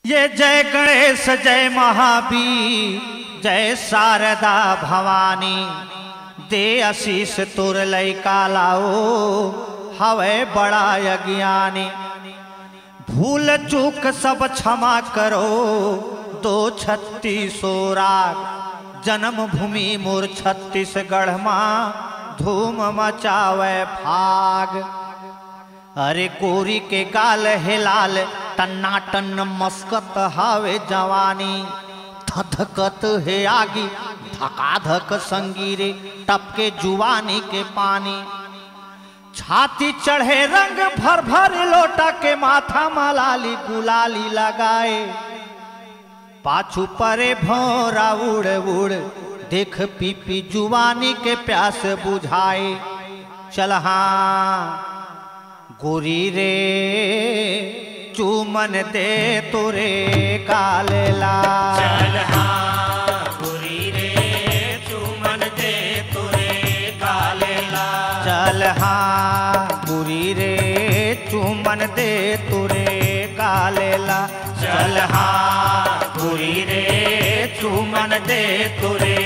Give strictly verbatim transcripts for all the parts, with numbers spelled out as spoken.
ये जय गणेश, जय महावीर, जय शारदा भवानी, दे आशीष तोर लइका ला ओ, हवय बड़ा अज्ञानी। भूल चूक सब क्षमा करो, दो छत्तीसो राग, जन्मभूमि मोर छत्तीसगढ़ मा, धूम मचावे फाग। अरे गोरी के गाल हे लाल, टन्ना टन्न मस्कत हावे जवानी। धधकत हे आगी धकाधक संगी रे, टपके जुवानी के पानी। छाती चढ़े रंग भर भर लोटा के, माथा मा लाली गुलाली लगाए। पाछू परे भौंरा उड़ उड़, देख पीपी जुवानी के प्यास बुझाए। चल हाँ गोरी रे, चूमन दे तोरे गाल ला। चल हाँ गोरी रे, चूमन दे तोरे गाल ला। चल हाँ गोरी रे, चूमन दे तोरे गाल ला। चल हाँ गोरी रे, चूमन दे तोरे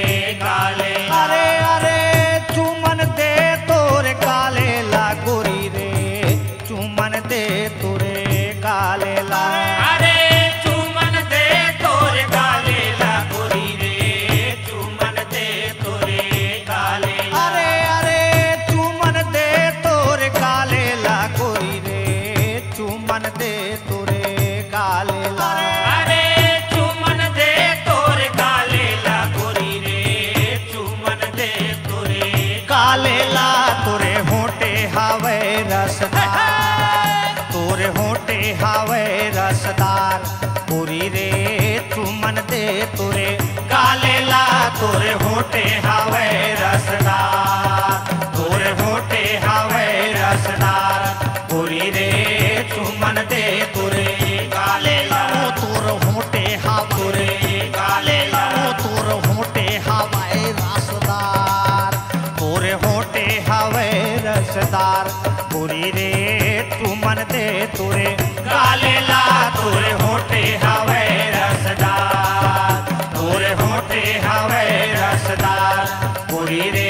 गाल ला। अरे अरे, चूमन दे तोरे गाल ला गोरी रे, चूमन दे तोरे गाल ला। अरे चूमन दे तोरे गाल ला गोरी रे, चूमन दे तोरे गाल ला। अरे अरे, चूमन दे तोरे गाल ला गोरी रे, चूमन दे तोरे गाल ला। अरे चूमन दे तोरे गाल ला गोरी रे, चूमन दे तोरे गाल ला। तोरे होंठे हावे रसदार, तोरे होंठे हावे रसदार, गोरी रे, चूमन दे तोरे गाल ला। तोरे होंठे हावे रसदार, तोरे होंठे हावे रसदार, गोरी रे, चूमन दे तोरे गाल ला। ओ तोर होंठे हावे रे गाल ला, ओ तोर होंठे हावे रसदार, तोर होंठे हावे रसदार, गोरी रे, चूमन दे तोरे गाल ला। तोर होंठे हावे रसदार, तोर होंठे हावे रसदार, गोरी रे,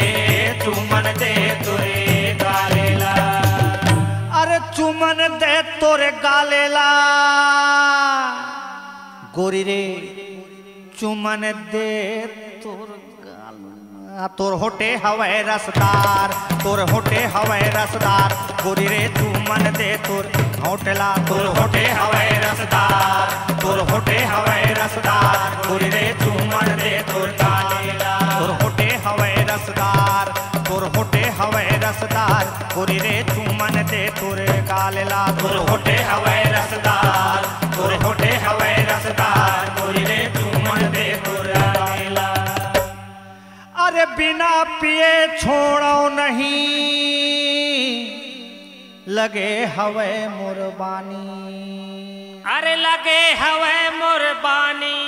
चूमन दे तोरे गाल ला। अरे चूमन दे तोरे गाल ला, गोरी रे, चूमन दे तोर गाल ला। तोर होंठे हवय रसदार, तोर होंठे हवय रसदार, गोरी रे, चूमन दे तोर होंठ ला। तोर होंठे हवय रसदार, तोर होंठे हवय रसदार, गोरी रे, चूमन दे तोर गाल ला। तोर होंठे हवय रसदार, तोर होंठे हवय रसदार, गोरी रे, चूमन दे तोर गाल ला। तोर होंठे हवय रसदार, तोर होंठे हवय रसदार, गोरी रे, चूमन दे तोर गाल ला। अरे बिना पिए छोड़ो नहीं, लगे हवय मोर बानी। अरे लगे हवय मोर बानी,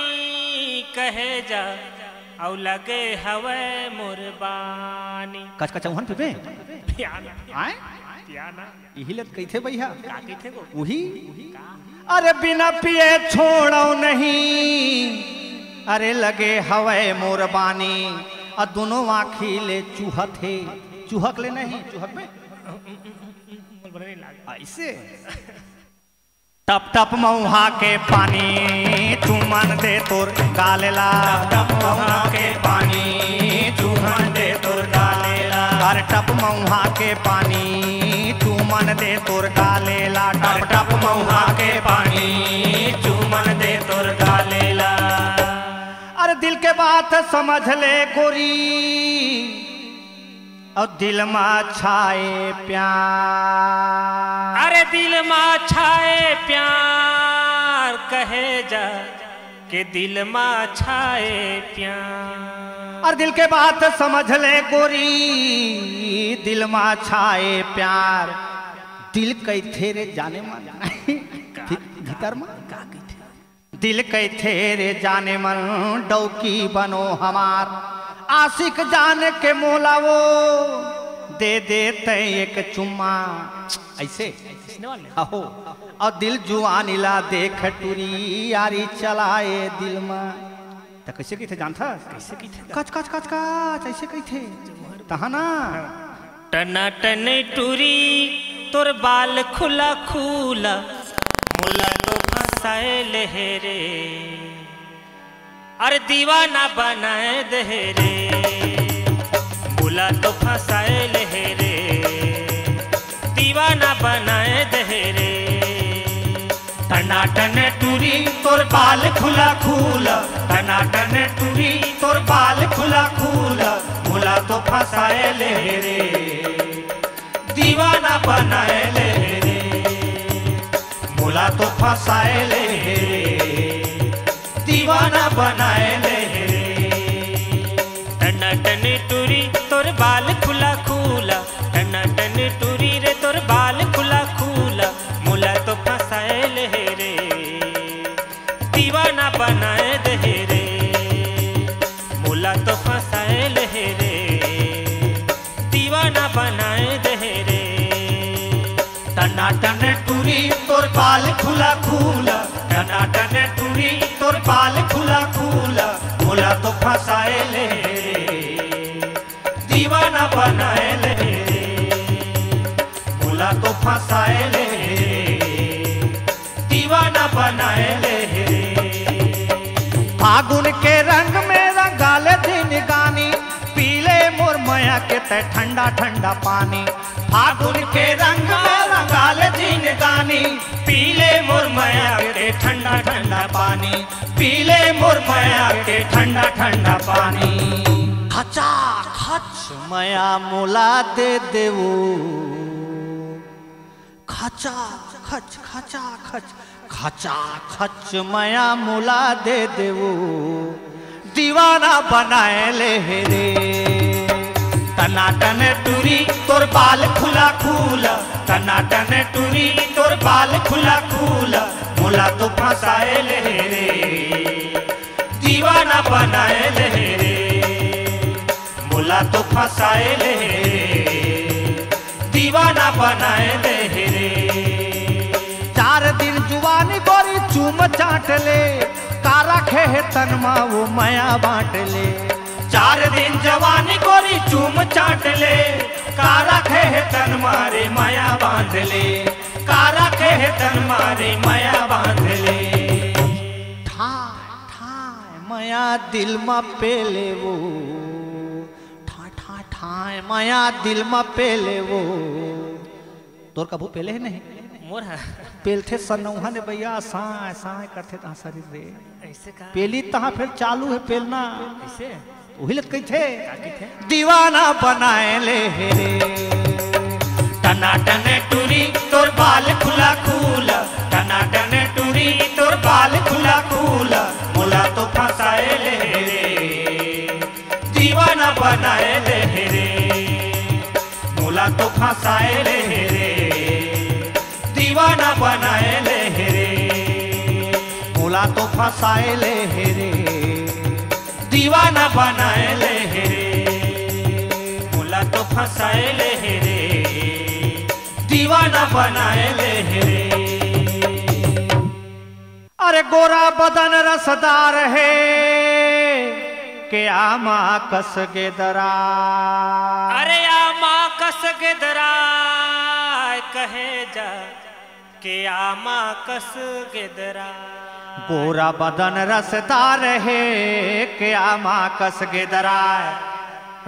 कहे जा, अउ लगे हवय मोर बानी। कचका चौहन पीबे? पियाना। आय? पियाना। इही लत कहिथे भैया। का कहिथे गो? उही। अरे बिना पिए छोड़ो नहीं, अरे लगे हवय मोर बानी। अ दोनों आँखी ले चूहत हे, चूहक ले नहीं, चूहक में। बोल बने नहीं लागे। ऐसे। टप टप मऊहा के पानी चूमन दे तोर गाल ला। टप टप मऊहा के पानी चूमन दे तोर गाल ला। अरे टप मऊहा के पानी चूमन दे तोर गाल ला। टप टप मऊहा के पानी चूमन दे तोर गाल ला। अरे दिल के बात समझ ले गोरी, अउ दिल मा छाए प्यार। अरे दिल मा छाए प्यार, कहे जा के दिल मा छाए प्यार। अरे दिल के बात समझ ले गोरी, दिल मा छाए प्यार। दिल कहिथे रे जाने मन, भीतर मा। दिल कहिथे रे जाने मन, डौकी बनो हमार। आशिक जान के मोला वो, दे दे तैं एक चुम्मा, अइसे। अइसने वाले। अहो, अउ दिल जुवानी ला देख टूरी, यारी चलाए दिल मा। त कइसे कहिथे जानथस? कइसे कहिथे? कच, कच, कच, कच, अइसे कहिथे। तहाँ ना। टनाटन टूरी तोर बाल खुला खुला, मोला तो फंसाए ले हे रे। अरे दीवाना बनाए दे हे रे, मोला तो फंसाए ले हे रे, दीवाना बनाए दे हे रे। टनाटन टूरी तोर बाल खुला खुला, टनाटन टूरी तोर बाल खुला खुला, मोला तो फंसाए ले हे रे, दीवाना बनाए ले हे रे, मोला तो फंसाए ले हे रे, दीवाना बनाए ले हे रे। टनाटन टूरी तोर बाल खुला खुला, टनाटन टूरी रे तोर बाल खुला खुला, मोला तो फंसाए ले हे रे, दीवाना बनाए दे हे रे, मोला तो फंसाए ले हे रे, दीवाना बनाए दे हे रे। टनाटन टूरी तोर बाल खुला खुला, टनाटन टूरी तोर बाल खुला खुला, मोला तो फंसाए ले हे रे, दीवाना बनाए ले हे रे, मोला तो फंसाए ले हे रे, दीवाना बनाए ले हे रे। फागुन के रंग में रंगाले जिनगानी, पी ले मोर मया के तैं ठंडा ठंडा पानी। फागुन के रंग में रंगाले जिनगानी, पी ले मोर मया के ठंडा ठंडा पानी, पी ले मोर मया के ठंडा ठंडा पानी। खचा खच मया मोला दे देवो, खचा खच, खचा खच, खचा खच मया मोला दे देवो, दीवाना बनाए ले हे रे। टनाटन टूरी तोर बाल खुला खुला, टनाटन टूरी तोर बाल खुला खुला, मोला तो फंसाए ले हे रे, दीवाना बनाए ले हे रे, मोला तो फंसाए ले हे रे, दीवाना बनाए ले हे रे। चार दिन जुवानी गोरी चूम चाट ले, का रखे हे तन मा वो मया बांट ले। चार दिन जवानी गोरी चूम चाट ले, का रखे हे तन मा रे मया बांध ले, का रखे हे तन मा रे मया बांध ले। ठा ठा मया दिल मा पेले वो, ठा ठा ठा मया दिल मा पेले वो। तोर कभू पेले हे नहीं? मोर हा। पेलथे सनौहा ने भैया, साँय साँय करथे तहाँ शरीर रे। अइसे का? पेली तहाँ फेर चालू हे पेलना। कइसे? उही ल कहिथे। का कहिथे? दीवाना बनाए ले हे रे। टनाटन टूरी तोर बाल खुला खुला, टनाटन टूरी तोर बाल खुला खुला, मोला तो फंसाए ले हे रे, दीवाना बनाए ले हे रे, मोला तो फंसाए ले हे रे, दीवाना बनाए ले हे रे, मोला तो फंसाए ले हे रे, दीवाना बनाए ले हे रे, मोला तो फंसाए ले हे रे, दीवाना बनाए ले हे रे। अरे गोरा बदन रसदार हे, के आमा कस गेदरा। अरे आमा कस गेदरा, कहे जा के आमा कस गेदरा। गोरा बदन रसदार हे, के आमा कस गेदरा।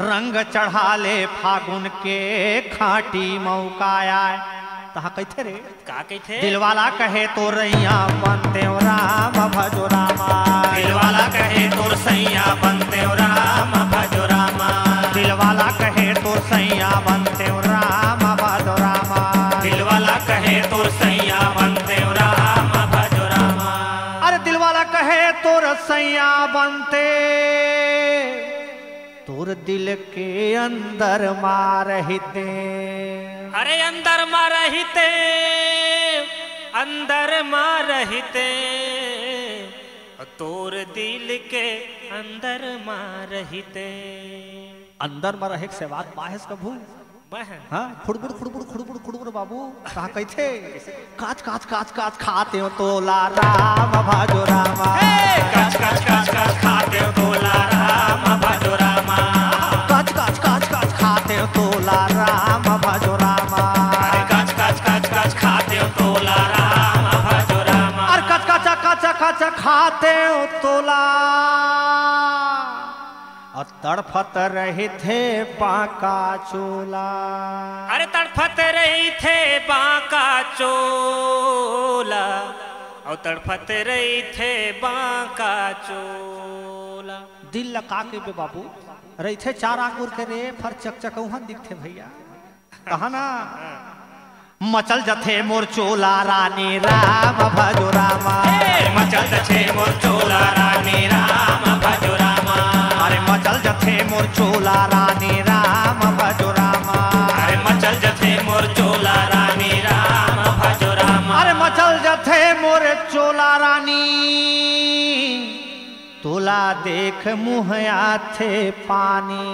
रंग चढ़ा ले फागुन के, खाटी मौका आय। तहाँ कहिथे रे। का कहिथे? दिलवाला कहे तोर सैया बनतेंव राम भजो रामा। दिलवाला कहे तोर सैया बनतेंव राम भजो रामा। दिलवाला कहे तोर सैया बनतेंव राम भजो रामा। दिलवाला कहे तोर सैया बनतेंव राम भजो रामा। अरे दिलवाला कहे तोर सैया बनते, तोर दिल के अंदर मा रहिते। अरे अंदर मा रहिते, अंदर मा रहिते, तोर दिल के अंदर मा रहिते। अंदर मा रहे के सेवात पाहेस कभू? मैं है। हाँ, खुड़बुड़ खुड़बुड़ खुड़बुड़ खुड़बुड़ बाबू। कहा कहिथे? काच काच काच काच खातेंव तोला राम भजो रामा। हे, काच काच काच काच खातेंव तोला राम भजो रामा। काच काच काच काच खातेंव तोला राम भजो रामा। अरे काच काच काच काच खातेंव तोला राम भजो रामा। अरे काच काच काच काच खातेंव तोला। अउ तड़फत रहिथे बांका चोला। अरे तड़फत रहिथे बांका चोला, अउ तड़फत रहिथे बांका चोला। दिल ल का कहिबे बाबू, रहिथे चार आंगुर के रे, फर चकचकउहन दिखथे भइया। कहा ना? मचल जथे मोर चोला रानी राम भजो रामा। हे, मचल जथे मोर चोला रानी राम भजो रामा। अरे मचल जथे मोर चोला रानी राम भजो रामा। अरे मचल जथे मोर चोला रानी राम भजो रामा। अरे मचल जथे मोर चोला रानी। तोला देख मुँह आथे पानी।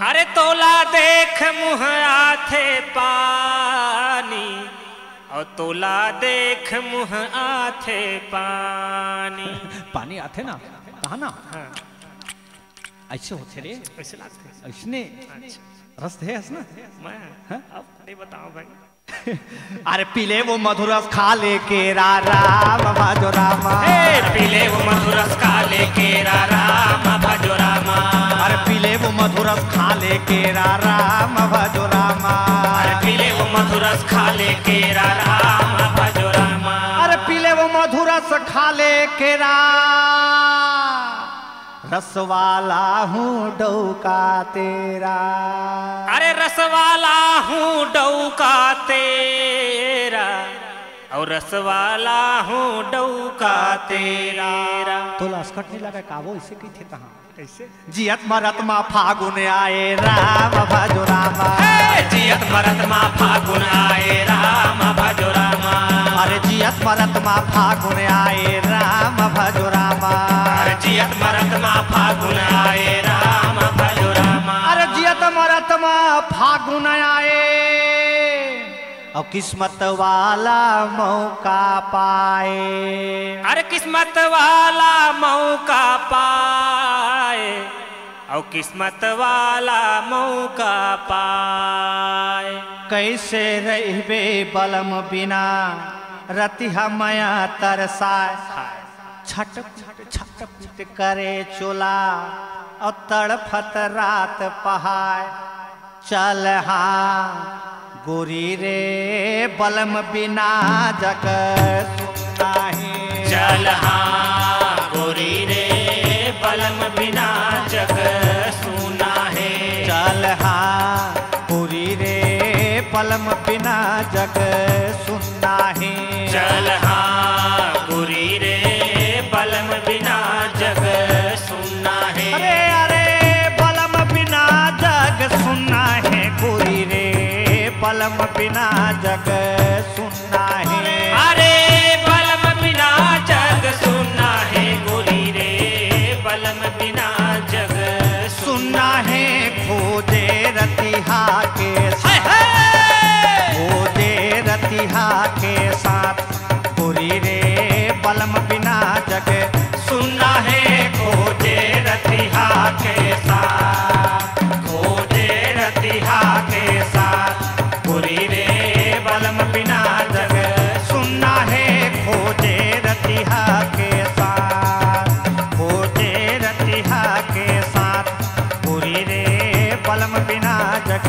अरे तोला देख मुँह आथे पानी, अउ तोला देख मुँह आथे पानी। पानी आथे ना, कहा ना? हाँ। अइसे होथे रे। अइसे लागथे। अइसने। अच्छा। रस हे अस ना? मैं? हाँ? अब नहीं बताओ भाई। अरे पीले वो मधुरस खा ले केरा राम भजो रामा। हे, पीले वो मधुरस खा ले केरा राम भजो रामा। अरे पीले वो मधुरस खा ले केरा राम भजो रामा। अरे पीले वो मधुरस खा ले केरा राम भजो रामा। अरे पीले वो मधुरस खा ले केरा। रसवाला हूँ डौका तेरा। अरे रसवाला हूँ डौका तेरा, अउ रसवाला हूँ डौका तेरा। तोला असकट नहीं लगा का वो इसे कही थे तहाँ? कैसे? जियत मरत मा फागुन आए राम भजो रामा। हे, जियत मरत मा फागुन आए राम भजो रामा। अरे जियत मरत मा फागुन आए राम भजो रामा। अरे जियत मरत मा फागुन आए राम भजो रामा। अरे जियत मरत मा फागुन आए। अउ किस्मत वाला मौका पाए। अरे किस्मत वाला मौका पाए, अउ किस्मत वाला मौका पाए। कैसे रहिबे बलम बिना, रतिहा मया तरसाए। छटपुट छटपुट करे चोला, अउ तड़फत रात पहाए। चल हाँ गोरी रे बलम बिना जग सुन्ना हे। चल हाँ गोरी रे बलम बिना जग सुन्ना हे। चल हाँ गोरी रे बलम बिना जग सुन्ना हे। चल हाँ गोरी रे बलम बिना जग सुन्ना हे। अरे, अरे, बलम बिना जग सुन्ना हे गोरी रे, बलम बिना जग सुन्ना हे। अरे, बलम बिना जग सुन्ना हे गोरी रे, बलम बिना जग सुन्ना हे। खोजे रतिहा के साथ, खोजे रतिहा के साथ, गोरी रे बलम बिना जग सुन्ना हे। खोजे रतिहा के साथ, खोजे रतिहा के साथ, गोरी रे बलम बिना जग सुन्ना हे। खोजे रतिहा के साथ, खोजे रतिहा के साथ, गोरी रे बलम बिना जग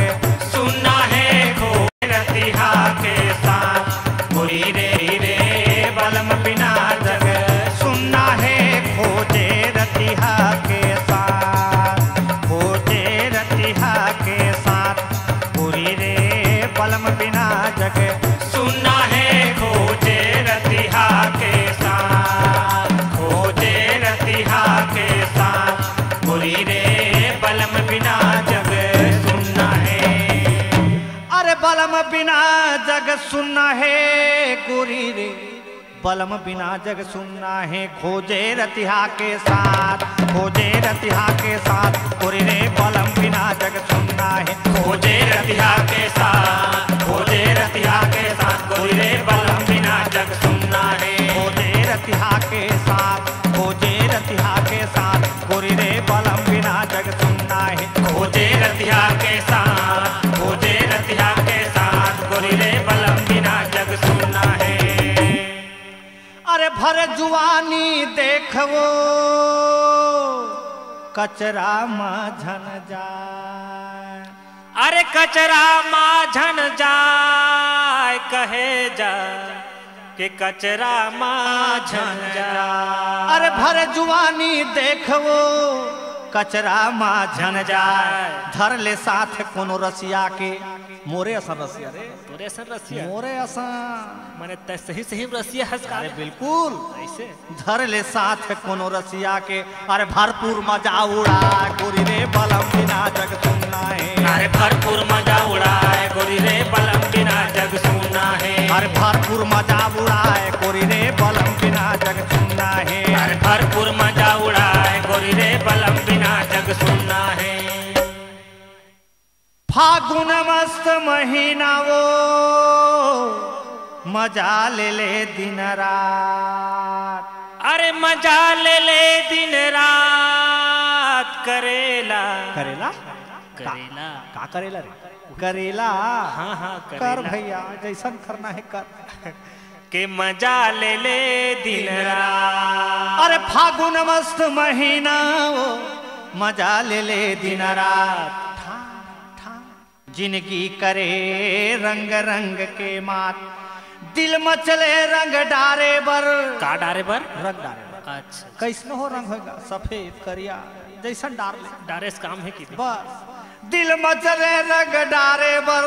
सुन्ना हे। खो रतिहा के साथ, गोरी रे, रे बलम बिना जग सुन्ना हे। खोजे रतिहा के साथ, खोजे रतिहा के साथ, गोरी रे बलम बिना जग सुन्ना हे। खोजे रतिहा के साथ, खोजे रतिहा के साथ, गोरी रे बलम बिना जग सुन्ना हे। अरे बलम बिना जग सुन्ना हे गोरी रे, बलम बिना जग सुन्ना हे, खोजे रतिहा के साथ, खोजे रतिहा के साथ, गोरी रे बलम बिना जग सुन्ना हे। खोजे रतिहा के साथ, खोजे रतिहा के साथ, गोरी रे बलम बिना जग सुन्ना हे। खोजे रतिहा के साथ, खोजे रतिहा के साथ, गोरी रे बलम बिना जग सुन्ना हे। खोजे रतिहा के साथ, खोजे रतिहा के साथ, गोरी रे बलम बिना जग सुन्ना हे। अरे भर जुवानी देखवो, कचरा मा झन जाय। अरे कचरा मा झन जाय, कहे जा के कचरा मा झन जाय। अरे भर जुवानी देखवो, कचरा मा झन जाय। धर ले साथ कोनो रसिया के, मोरे असन रसिया रे। तोरे असन रसिया? मोरे असन। माने तैं सही सही रसिया हस का? अरे बिल्कुल। ऐसे? धर ले साथ कोनो रसिया के, अरे भरपूर मजा उड़ाय, गोरी रे बलम बिना जग सुन्ना हे। अरे भरपूर मजा उड़ाय, गोरी रे बलम बिना जग सुन्ना हे। अरे भरपूर मजा उड़ाय, गोरी रे बलम बिना जग सुन्ना हे। अरे भरपूर मजा उड़ाय, गोरी रे बलम बिना जग सुन्ना हे। फागुन मस्त महीना वो, मजा ले ले दिन रात। अरे मजा ले ले दिन रात, करेला। करेला? करेला। का करेला रे? करेला। हाँ, हाँ, कर करेला। भैया, जैसन करना हे कर। के मजा ले ले दिन रात। अरे फागुन मस्त महीना वो, मजा ले ले दिन रात। जिनगी करे रंग रंग के मात, दिल मचले रंग डारे बर। का डारे बर? रंग डारे बर। अच्छा। कैसनो हो रंग होएगा, सफेद, करिया, जैसन डार ले। डारे से काम हे कि? बस। दिल मचले रंग डारे बर,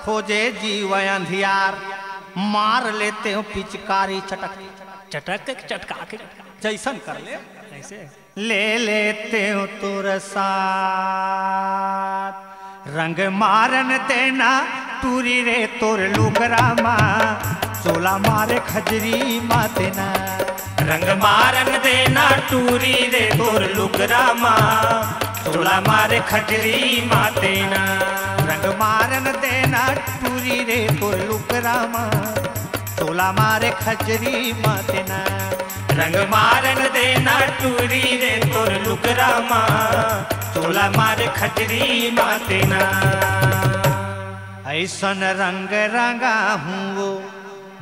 खोजे जीव अंधियार, मार लेते हो पिचकारी चटक। चटक के चटका के। जैसन कर ले। ऐसे? ले लेते हो तोर साथ। रंग मारन देना टूरी रे तोर लुगरा मा, चोला मारे खजरी मा देना। रंग मारन देना टूरी रे तोर लुगरा मा, चोला मारे खजरी मा देना। रंग मारन देना टूरी रे तोर लुगरा मा, चोला मारे खजरी मा देना। रंग मारन देना टूरी रे तोर लुगरा मा, चोला मारे खजरी मा देना। ऐसन रंग रंगा हूँ वो,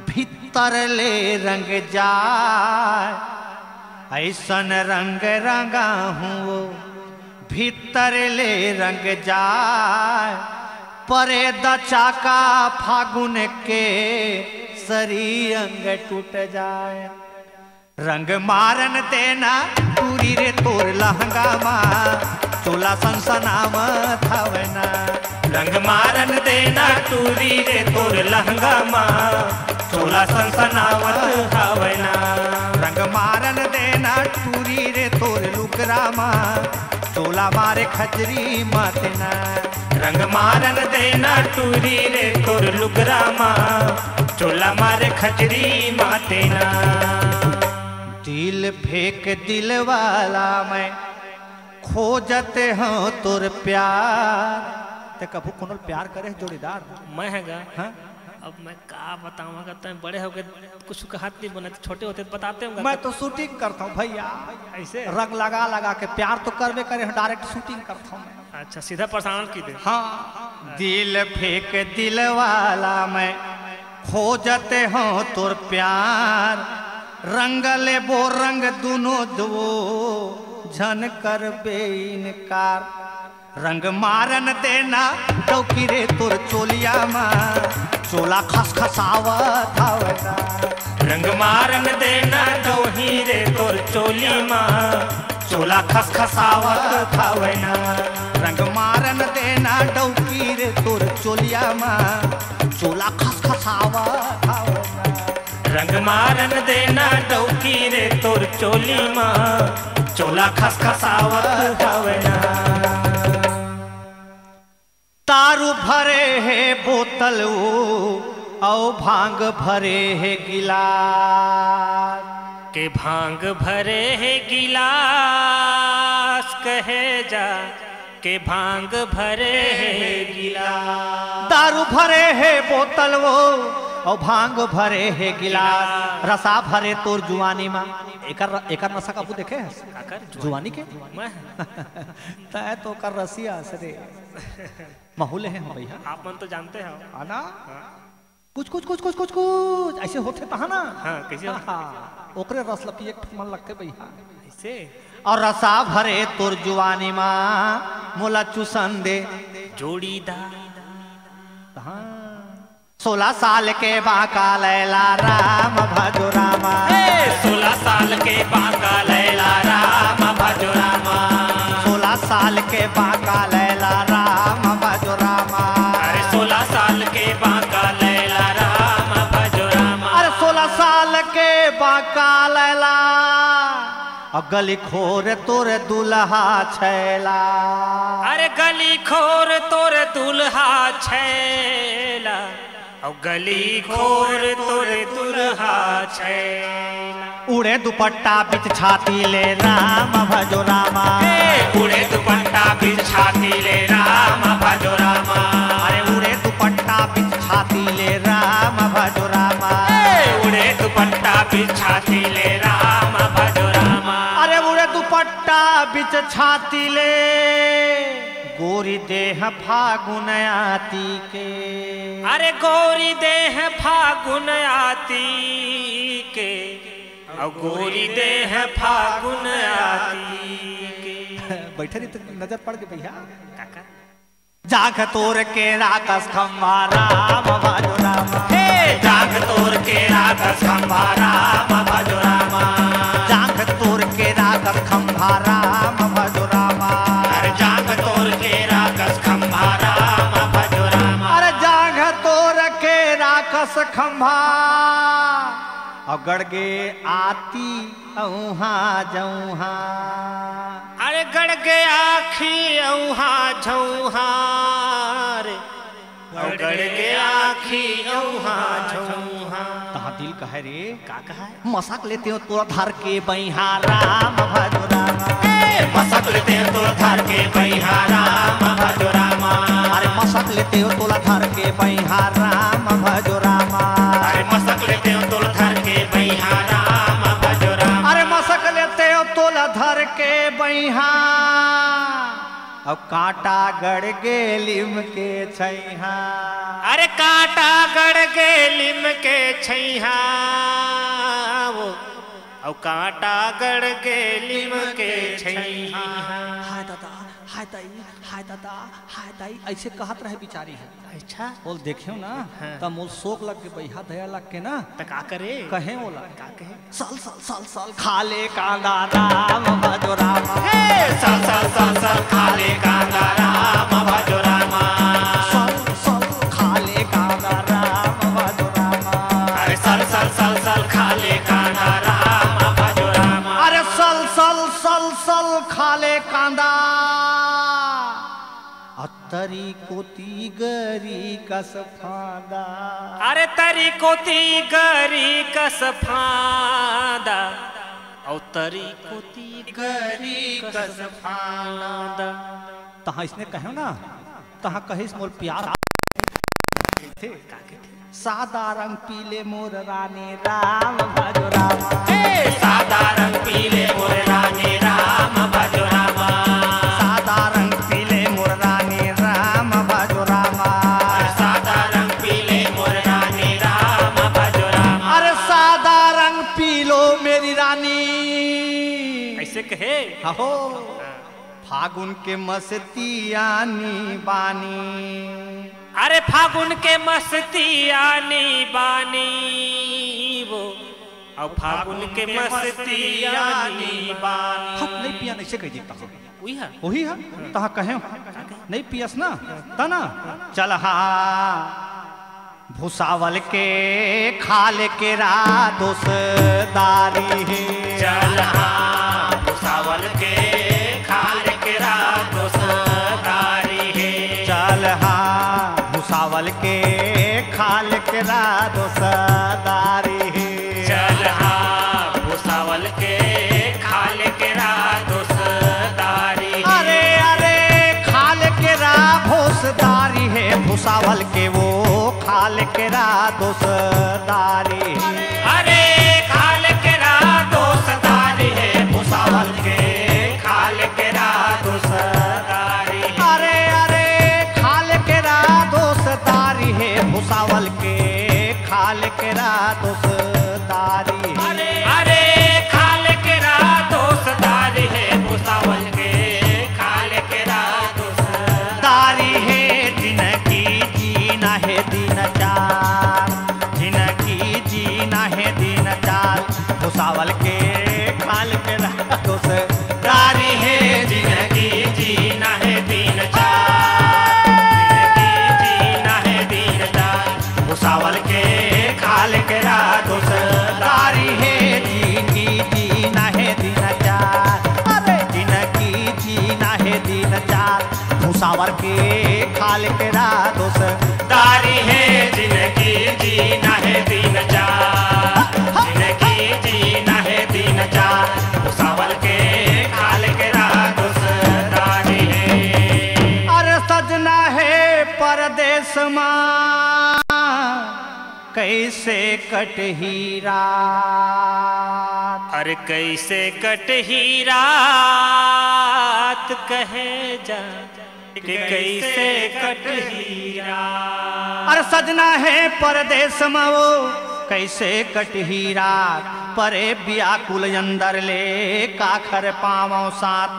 भीतर ले रंग जाय। ऐसन रंग रंगा हूँ वो, भीतर ले रंग जाय। परे दचाका फागुन के, सरी अंग टूट जाय। रंग मारन देना टूरी रे तोर लहंगा मा, चोला सनसनावत हवय ना। रंग मारन देना टूरी रे तोर लहंगा मा, चोला सनसनावत हवय ना। रंग मारन देना टूरी रे तोर लुगरा मा, चोला मारे खजरी मा तेना। रंग मारन देना टूरी रे तोर लुगरा मा, चोला मारे खजरी मा तेना। दिल फेंक दिल वाला मैं, खोजत हंव तोर प्यार। तैं कभू कोनो ल प्यार करे हे जोड़ीदार? मैं हे गा? हाँ? अब मैं का बतावंव गा, तैं बड़े होगे, कुछु कहत नइ बनय, छोटे होते त बतातेंव गा। मैं तो shooting करथंव भैया। अइसे? रंग लगा लगा के प्यार तो करबे करे हंव, direct shooting करथंव मैं। अच्छा, सीधा प्रसारण की दे। हाँ। दिल फेंक दिल वाला मैं, खोजत हंव तोर प्यार। रंग लेबो रंग दुनो दो, झन करबे इनकार। रंग मारन देना डौकी रे तोर चोलिया मा, चोला खसखसावत हवय ना। रंग मारन देना डौकी रे तोर चोलिया मा, चोला खसखसावत हवय ना। रंग मारन देना डौकी रे तोर चोलिया मा, चोला खसखसावत हवय ना। रंग मारन देना डौकी रे तोर चोली मा, चोला खसखसावत हवय ना। दारू भरे हे बोतल वो, अउ भांग भरे हे गिलास। के भांग भरे हे गिलास, कहे जा, के भांग भरे हे गिलास। दारू भरे हे बोतल वो, अउ भांग भरे हे गिलास। रसा भरे तोर जुआनी मा। एकर, एकर नसा कभू देखे हस? काकर? जुआनी के? मैं? तैं तो ओकर रसिया हस रे। महू ले हे हो भैया। आप मन तो जानते हो। है ना? हाँ। कुछ, कुछ, कुछ, कुछ, कुछ, कुछ, ऐसे होथे तहाँ ना। हाँ, कैसे होथे? हाँ, ओकरे रस ल पिए के मन लगथे भैया। ऐसे? अउ रसा भरे तोर जुआनी मा, मोला चुसन दे। जोड़ीदार। हाँ। सोलह साल के बांका लैला, राम भजो रामा। ए, सोलह साल के बांका लैला, राम भजो रामा। सोलह साल के बांका लैला, राम भजो रामा। अरे, सोलह साल के बांका लैला, राम भजो रामा। अरे, सोलह साल के बांका लैला, अउ गली खोर तोर दुल्हा छैला। अरे, गली खोर तोर दुल्हा छैला, अउ गली खोर तोर दुल्हा छैला। उड़े दुपट्टा बीच छाती ले, राम भजो रामा। ए, उड़े दुपट्टा बीच छाती ले, राम भजो रामा। अरे, उड़े दुपट्टा बीच छाती ले, राम भजो रामा। ए, उड़े दुपट्टा बीच छाती ले, राम भजो रामा। अरे, उड़े दुपट्टा बीच छाती ले, गोरी देह फागुन आती के। अरे, गोरी देह फागुन आती के, अउ गोरी देह फागुन आती के। बैठे रही तो नजर पड़ गई भैया। काका। जांघ तोर के राखस खंभा, राम भजो रामा। हे, जांघ तोर के राखस खंभा, राम भजो रामा। जांघ तोर के राखस खंभा, राम भजो रामा। अरे, जांघ तोर के राखस खंभा, राम भजो रामा। अरे, जांघ तोर के राखस खंभा, अउ गड़गे आती औहा जौहा। अरे, गड़गे आखी औहा जौहा रे, अउ गड़गे आखी औहा जौहा। तहाँ दिल कहे रे। का कहे? मसक लेतेंव तोला धर के बइहा, राम भजो रामा। ए, मसक लेतेंव तोला धर के बइहा, राम भजो रामा। अरे, मसक लेतेंव तोला धर के बइहा, राम भजो रामा। अरे, मसक लेतेंव तोला धर के बइहा, राम भजो रामा। अरे, मसक लेतेंव तोला धर के बइहा, अउ कांटा गड़ गे लीम के छइहा। अरे, कांटा गड़ गे लीम के छइहा वो, अउ कांटा गड़ गे लीम के छइहा। हाय दादा, हाय दाई, हाय दादा, हाय दाई, अइसे कहत रहे बिचारी ह। अच्छा। ओला देखेंव ना, हाँ। त मोला सोक लग गे, बइहा दया लग गे ना। त का करे? कहेंव ओला। का कहे? सल सल सल सल खा ले कांदा, राम भजो रामा। हे, सल सल सल सल खा ले कांदा, राम भजो रामा। सल सल खा ले कांदा, राम भजो रामा। अरे, सल सल सल सल खा ले कांदा, राम भजो रामा। अरे, सल सल सल सल खा ले कांदा, अउ तरी कोती गरी कस फांदा। अरे, तरी कोती गरी कस फांदा, अउ तरी कोती गरी कस फांदा। तहाँ अइसने कहेंव ना, तहाँ कहिस मोर पियास। का कथे? सादा रंग पीले मोर रानी, राम भजो रामा। हे, सादा रंग पीले मोर रानी, राम भजो रामा। सादा रंग पीले मोर रानी, राम भजो रामा। अरे, सादा रंग पीले मोर रानी, राम भजो रामा। अरे, सादा रंग पीलो मेरी रानी। अइसे कहे? हो। फागुन के मस्ती आनी बानी। अरे, फागुन के मस्ती आनी बानी वो, अउ फागुन के मस्ती आनी बानी। हट, नइ पियन, अइसे कहि देता हँव। उही ह? उही ह? तहाँ कहेंव। नइ पियस ना, त ना, चल हाँ। भुसावल के खाल केरा दोसदारी हे। चल हाँ, भुसावल के खाल केरा दोसदारी हे। चल हाँ, भुसावल के खाल केरा दोसदारी। अरे खाल केरा दोसदारी हे, भुसावल के खाल केरा दोसदारी। अरे, अरे, खाल केरा दोसदारी हे, भुसावल के खाल केरा दोसदारी। अरे, अरे, खाल केरा दोसदारी हे, भुसावल के खाल केरा दोसदारी हे। जिनगी जीना हे दिन चार, जिनगी जीना हे दिन चार, भुसावल के खाल केरा दोसदारी हे। जिनगी जीना हे दिन चार, जिनगी जीना हे दिन चार, भुसावल के खाल केरा दोसदारी हे। जिनगी जीना हे दिन चार, अरे जिनगी जीना हे दिन चार, भुसावल के खाल केरा दोसदारी हे। जिनगी जीना हे दिन चार, जिनगी जीना हे दिन चार, भुसावल के खाल केरा दोसदारी हे। अरे सजना हे परदेस मा, कइसे कटही रात। अरे कइसे कटही रात, कहे जा कि कइसे कटही रात। अरे सजना हे परदेस मा वो, कइसे कटही रात। परे बियाकुल अंदर ले, काखर पावंव साथ।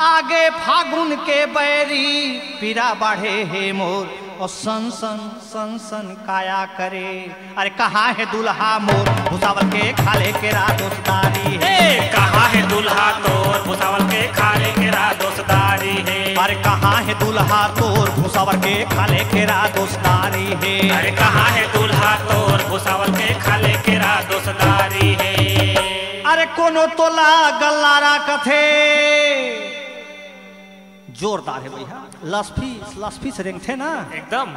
आगे फागुन के बैरी, पीरा बाढ़े हे मोर, अउ सन सन, सन सन काया करे। अरे कहाँ हे दुल्हा मोर, भुसावल के खाले केरा दोसदारी हे। ए, कहाँ हे दुल्हा तोर, भुसावल के खाले केरा दोसदारी हे। अरे कहाँ हे दुल्हा तोर, भुसावल के खाले केरा दोसदारी हे। अरे कहाँ हे दुल्हा तोर, भुसावल के खाले केरा दोसदारी हे। अरे कोनो तोला गल्लारा कथे। जोरदार हे भैया, लसफिस, लसफिस रेंगथे ना। एकदम।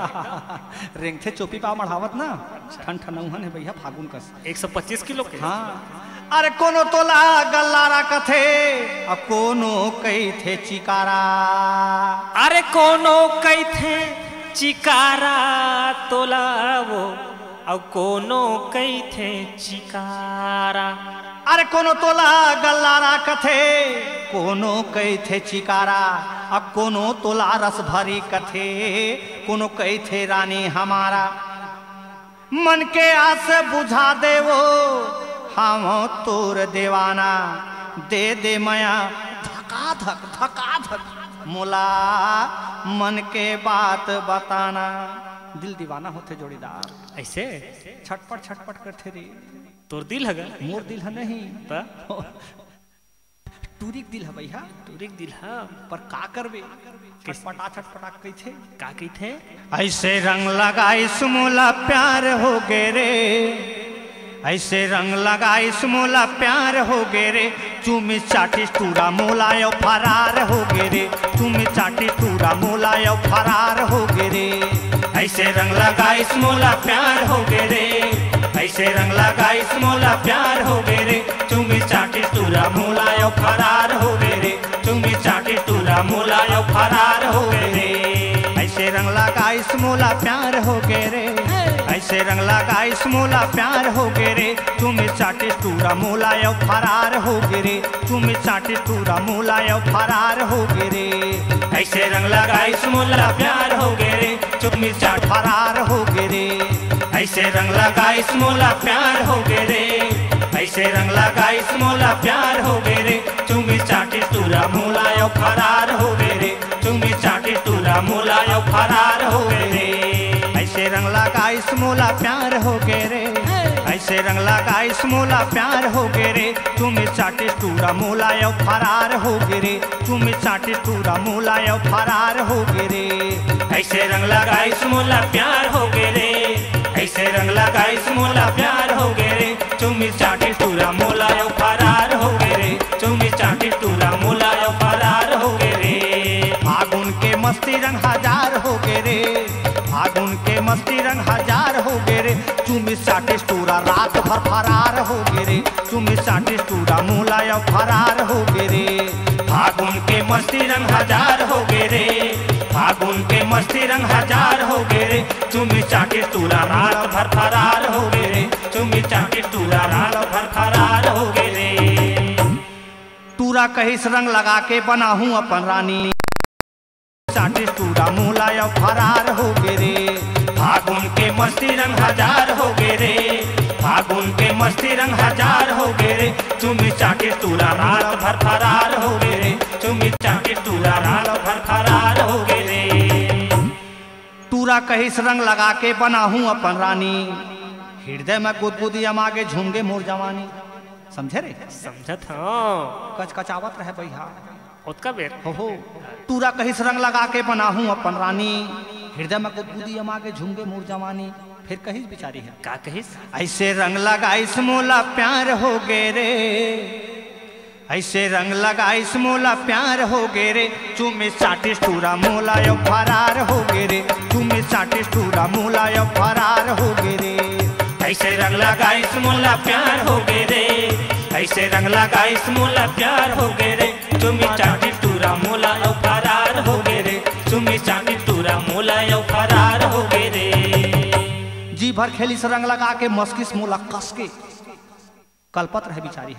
रेंगथे चोपी पाव मढ़ावत ना। ठन ठनउहन हे भैया फागुन कस। एक सौ पच्चीस किलो के। हाँ। अरे कोनो तोला गल्लारा कथे, अउ कोनो कहिथे चिकारा। अरे कोनो कहिथे चिकारा तोला वो, अउ कोनो कहिथे चिकारा। अरे कोनो तोला गल्लारा कथे, कोनो कहिथे चिकारा, अउ कोनो तोला रसभरी कथे, कोनो कहिथे रानी हमारा। मन के आस बुझा देवो, हम तोर देवाना, दे दे मया धका धक, धका धक, मोला मन के बात बताना। दिल दीवाना होथे जोड़ीदार। अइसे? छटपट, छटपट करथे रे। तोर दिल ह गा? मोर दिल ह नहीं। त? टूरी के दिल ह भैया। टूरी के दिल ह? पर का करबे? कइसे? छटपटा, छटपटा कहिथे। का कहिथे? अइसे रंग लगाइस मोला प्यार होगे रे, अइसे रंग लगाइस मोला प्यार होगे रे, चूमी चाटिस टूरा मोला अउ फरार होगे रे, चूमी चाटिस टूरा मोला अउ फरार होगे रे। अइसे रंग लगाइस मोला प्यार होगे रे, अइसे रंग लगाइस मोला प्यार होगे रे, चूमी चाटिस टूरा मोला अउ फरार होगे रे, चूमी चाटिस टूरा मोला अउ फरार होगे रे। अइसे रंग लगाइस मोला प्यार होगे रे, अइसे रंग लगाइस मोला प्यार होगे रे, चूमी चाटिस टूरा मोला अउ फरार होगे रे, चूमी चाटिस टूरा मोला अउ फरार होगे रे। अइसे रंग लगाइस मोला प्यार होगे रे, चूमी चाट फरार होगे रे। अइसे रंग लगाइस मोला प्यार होगे रे, अइसे रंग लगाइस मोला प्यार होगे रे, चूमी चाटिस टूरा मोला अउ फरार होगे रे, चूमी चाटिस टूरा मोला अउ फरार होगे रे। अइसे रंग लगाइस मोला प्यार होगे रे, अइसे रंग लगाइस मोला प्यार होगे रे, चूमी चाटिस टूरा मोला अउ फरार होगे रे, चूमी चाटिस टूरा मोला अउ फरार होगे रे। अइसे रंग लगाइस मोला प्यार होगे रे, अइसे रंग लगाइस मोला प्यार होगे रे, चूमी चाटिस टूरा मोला अउ फरार होगे रे, चूमी चाटिस टूरा मोला अउ फरार होगे रे। फागुन के मस्ती रंग हजार होगे रे, फागुन के मस्ती रंग हजार होगे रे, चूमी चाटिस टूरा रात भर फरार होगे रे, चूमी चाटिस टूरा मोला अउ फरार होगे रे। फागुन के मस्ती रंग हजार होगे रे, फागुन के मस्ती रंग हजार हो गे रे, चुमी चाटी टूरा रात भर फरार हो गे रे, चुमी चाटी टूरा रात भर फरार हो गे रे। टूरा कहिस रंग लगा के बनाहूं अपन रानी, चाटी टूरा मोला यो फरार हो गे रे। फागुन के मस्ती रंग हजार हो गे रे, फागुन के मस्ती रंग हजार हो गे रे, चुमी चाटी टूरा रात भर फरार हो गे रे, चुमी चाटी टूरा रात भर फरार हो गे रे। टूरा कहिस रंग लगा के बनाहूं अपन रानी, हृदय में गुदगुदी अमा गे झूम गे मोर जवानी। समझे रे? समझत हंव। कचकचावत रहे बइहा। ओतका बेर। हो हो। टूरा कहिस रंग लगा के बनाहूं अपन रानी, हृदय में गुदगुदी अमा गे झूम गे मोर जवानी। फेर कहिस बिचारी ह। का कहिस? अइसे रंग लगाइस मोला प्यार हो गे रे, अइसे रंग लगाइस मोला प्यार हो गे रे, चुमी चाटिस टूरा मोला यो फरार हो गे रे, चुमी चाटिस टूरा मोला यो फरार हो गे रे। अइसे रंग लगाइस मोला प्यार हो गे रे, अइसे रंग लगाइस मोला प्यार हो गे रे, चुमी चाटिस टूरा मोला यो फरार हो गे रे, चुमी चाटिस टूरा मोला यो फरार हो गे रे। जी भर खेलिस रंग लगा के, मस्किस मोला कस के। कलपत रहे बिचारी ह।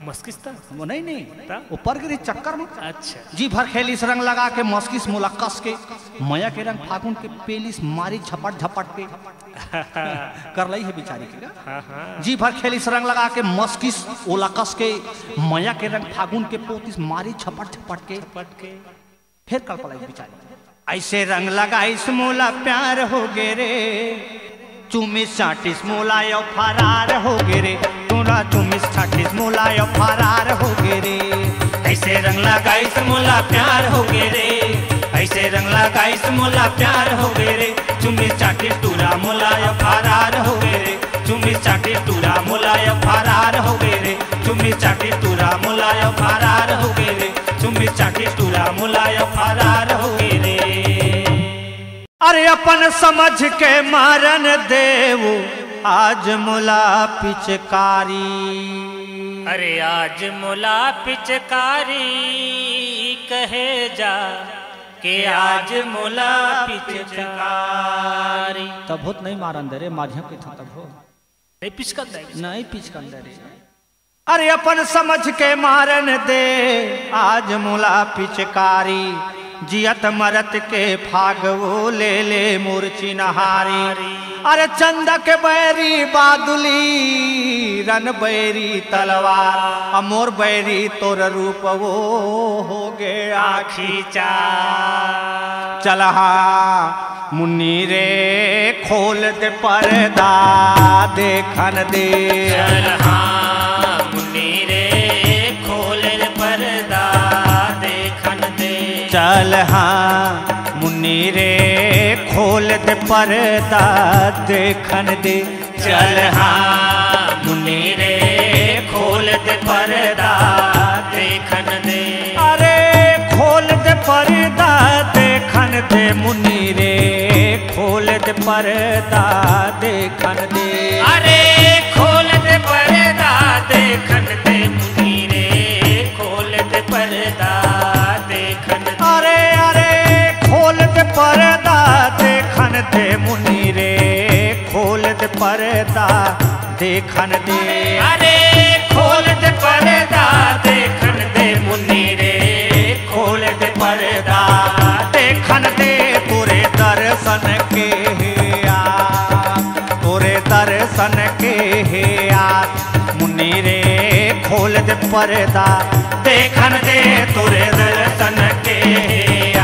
मस्किस त? वो नहीं, नहीं। त? वो पर गिरी चक्कर में। अच्छा। जी भर खेलिस रंग लगा के, मस्किस मोला कस के। मया के रंग फागुन के पेलिस मारी झपट झपट के। करलई हे बिचारी के। हाँ, हाँ। जी भर खेलिस रंग लगा के, मस्किस ओला कस के। मया के रंग फागुन के पोतिस मारी झपट झपट के। झपट के। फेर कलपलाइस बिचारी। अइसे रंग लगाइस मोला प्यार हो गे रे, चुमिस चाटिस मोला यो फरार हो गे रे, टूरा चुमिस चाटिस मोला यो फरार हो गे रे। अइसे रंग लगाइस मोला प्यार हो गे रे, अइसे रंग लगाइस मोला प्यार हो गे रे, चुमिस चाटिस टूरा मोला यो फरार हो गे रे, चुमिस चाटिस टूरा मोला यो फरार हो गे रे, चुमिस चाटिस टूरा मोला यो फरार हो गे रे, चुमिस चाटिस टूरा मोला यो फरार हो गे रे। अरे अपन समझ के मारन देव, आज मोला पिचकारी। अरे आज मोला पिचकारी कहे जा, के आज मोला पिचकारी। तभो त नहीं मारन दे रे, मारिया के था तभो। नहीं पिचकन दे। नहीं पिचकन दे रे। अरे अपन समझ के मारन दे, आज मोला पिचकारी। जियत मरत के फाग वो ले ले मोर चिन्हारी। अरे चंदक बैरी बादुली, रन बैरी तलवार, अ मोर बैरी तोर रूप वो हो गे आखी चार। चल हाँ मुन्नी रे, खोल दे पर्दा, देखन दे। चल हाँ मुन्नी रे, खोल दे पर्दा, देखन दे। चल हाँ मुन्नी रे, खोल दे पर्दा, देखन दे। चल हाँ मुन्नी रे, खोल दे पर्दा, देखन दे। अरे खोल दे पर्दा, देखन दे मुन्नी रे, खोल दे पर्दा, देखन दे। अरे खोल दे पर्दा, देखन दे मुन्नी रे, खोल दे पर्दा, देखन दे। अरे, अरे, खोल दे पर्दा, देखन दे मुन्नी रे, खोल दे पर्दा, देखन दे। अरे, खोल दे पर्दा, देखन दे मुन्नी रे, खोल दे पर्दा, देखन दे तोरे दर्शन के हे आ, तोरे दर्शन के हे आ। मुन्नी रे, खोल दे पर्दा, देखन दे तोरे दर्शन के हे आ,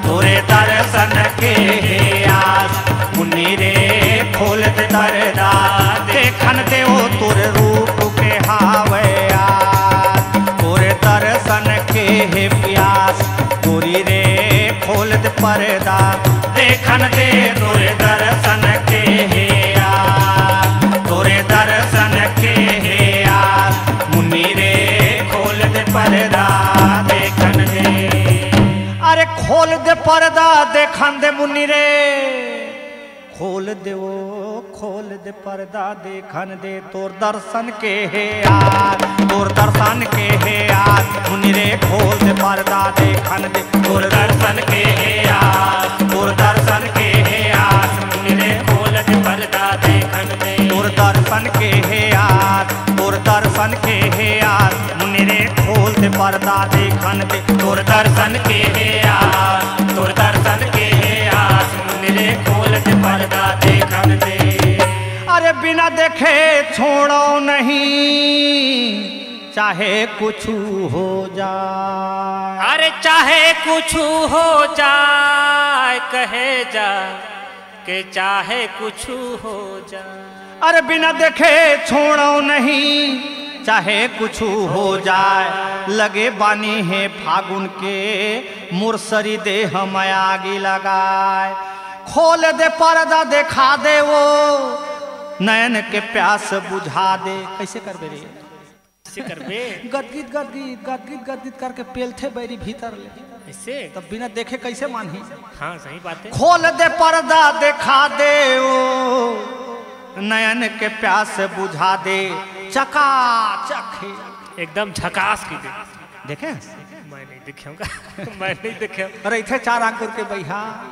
तोरे दर्शन के हे आस। मुन्नी रे, खोल दे पर्दा, देखन दे ओ तोर रूप के हावय आ, तोरे दर्शन के हे प्यास। गोरी रे, खोल दे पर्दा, देखन दे तोरे दर्शन के हे आ, तोरे दर्शन के हे आ। मुन्नी रे, खोल दे पर्दा, देखन दे। अरे खोल दे पर्दा, देखन दे मुन्नी रे। खोल दे ओ, खोल दे पर्दा, देखन दे तोर दर्शन के हे आज, तोर दर्शन के हे आज। मुन्नी रे, खोल दे पर्दा, देखन दे तोर दर्शन के पर्दा देखन दे, तोर दर्शन के हे आस, तोर दर्शन के हे आस, मुनि रे खोल दे पर्दा देखन दे। अरे बिना देखे छोड़ो नहीं, चाहे कुछ हो जाए। अरे चाहे कुछ हो जाए, कहे जा के चाहे कुछ हो जाए। अरे बिना देखे छोड़ो नहीं, चाहे कुछ हो जाए। लगे बानी हे फागुन के, मोर सरी देह में आगी लगाए। खोल दे पर्दा, देखा दे वो, नयन के प्यास बुझा दे। कैसे करबे रे? कैसे करबे? गदगिद गदगिद गदगिद गदगिद करके पेलथे बैरी भीतर ले। ऐसे? तब बिना देखे कैसे मानही? हाँ, सही बात है। खोल दे पर्दा, देखा दे वो, नयन के प्यास बुझा दे। चकाचक हे। एकदम झकास की दे। देखे? मैं नहीं देखे हूँ। मैं नहीं देखे हूँ। अरे इथे चार आंगुर के बइहा।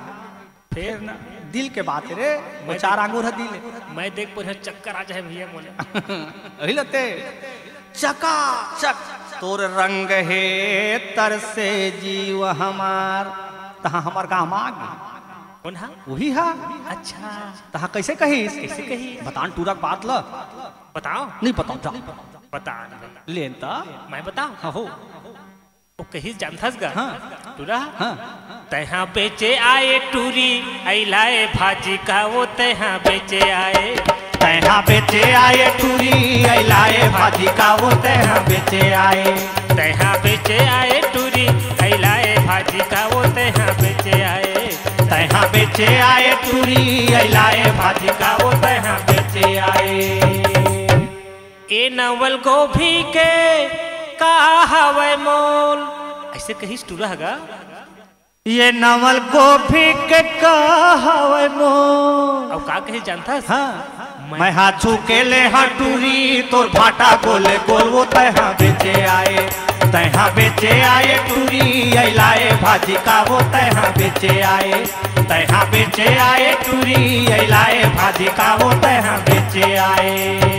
फिर? ना, दिल के बात है रे, वो मैं चार देख- आंगुर है दिल है। मैं देख पर चक्कर आ जाए भैया मोले। अही लते, चकाचक तोर रंग हे, तरसे जीव हमार। तहाँ हमार गाँव आ गे। कौन हा? वही हा। अच्छा। तहाँ कैसे कहिस? कैसे कहिस? बतान टूरा के बात ल। बताओ। नहीं बताओ, जा। बता दे। लेन त। मैं बताऊं? हाँ हो। वो कहिस जानथस गा? हाँ। टूरा? हाँ। तैहा बेचे आए टूरी, अइलाए भाजी का वो तैहा बेचे आए। तैहा बेचे आए टूरी, अइलाए भाजी का वो तैहा बेचे आए। तैहा बेचे आए टूरी, अइलाए भाजी का वो तैहा बेचे आए। तैहा बेचे आए टूरी, अइलाए भाजी का वो तैहा बेचे आए। ए नवल गोभी के का हवय मोल? ऐसे कहिस टूरा गा। ये नवल गोभी के का हवय मोल? अउ का कहिस जानथस? हाँ। मैं मैं हाथ छू के ले हाँ टूरी, तोर भाटा गोले गोल वो तैहा बेचे आए। तैहा बेचे आए टूरी, अइलाए भाजी का वो तैहा बेचे आए। तैहा बेचे आए टूरी, अइलाए भाजी का वो तैहा बेचे आए।